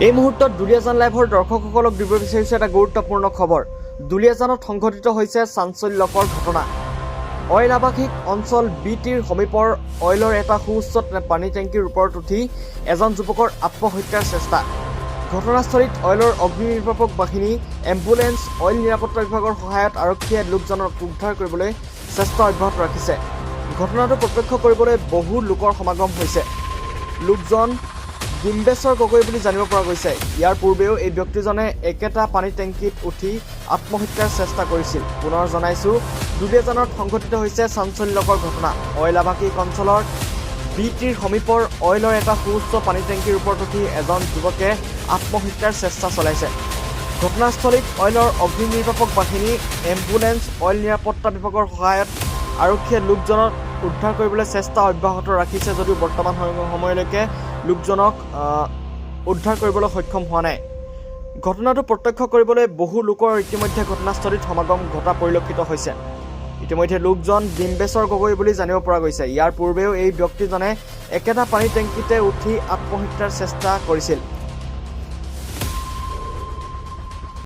এই মুহূৰ্তত দুলীয়াজান লাইভৰ দৰ্শকসকলক দিব বিচাৰিছোঁ এটা গুৰুত্বপূৰ্ণ খবৰ। দুলীয়াজানত সংঘটিত হৈছে চাঞ্চল্যকৰ ঘটনা। অইল আৱাসিক অঞ্চল বি টিৰ সমীপৰ অইলৰ এটা সুউচ্চ পানী টেংকীৰ ওপৰত উঠি এজন যুৱকৰ আত্মহত্যাৰ চেষ্টা। ঘটনাস্থলীত অইলৰ অগ্নি নিৰ্বাপক বাহিনী, এম্বুলেন্স, অইল নিৰাপত্তা বিভাগৰ সহায়ত আৰক্ষীয়ে লোকজনক উদ্ধাৰ কৰিবলৈ চেষ্টা অব্যাহত ৰাখিছে। ঘটনাটো প্ৰত্যক্ষ কৰিবলৈ বহু লোকৰ সমাগম হৈছে। লোকজন ডিম্বেশ্বৰ গগৈ বুলি জানিব পৰা গৈছে। ইয়াৰ পূৰ্বেও এই ব্যক্তিজনে একেটা পানী টেংকীত উঠি আত্মহত্যাৰ চেষ্টা কৰিছিল। পুনৰ জনাইছোঁ, দুলীয়াজানত সংঘটিত হৈছে চাঞ্চল্যকৰ ঘটনা। অইল আৱাসিক অঞ্চলৰ বি টিৰ সমীপৰ অইলৰ এটা সুউচ্চ পানী টেংকীৰ ওপৰত উঠি এজন যুৱকে আত্মহত্যাৰ চেষ্টা চলাইছে। ঘটনাস্থলীত অইলৰ অগ্নি নিৰ্বাপক বাহিনী, এম্বুলেন্স, অইল নিৰাপত্তা বিভাগৰ সহায়ত আৰক্ষীয়ে লোকজনক উদ্ধাৰ কৰিবলৈ চেষ্টা অব্যাহত ৰাখিছে যদিও বৰ্তমান সময়লৈকে লোকজনক উদ্ধাৰ কৰিবলৈ সক্ষম হোৱা নাই। ঘটনাটো প্ৰত্যক্ষ কৰিবলৈ বহু লোকৰ ইতিমধ্যে ঘটনাস্থলীত সমাগম ঘটা পৰিলক্ষিত হৈছে। ইতিমধ্যে লোকজন ডিম্বেশ্বৰ গগৈ বুলি জানিব পৰা গৈছে। ইয়াৰ পূৰ্বেও এই ব্যক্তিজনে একেটা পানী টেংকীতে উঠি আত্মহত্যাৰ চেষ্টা কৰিছিল।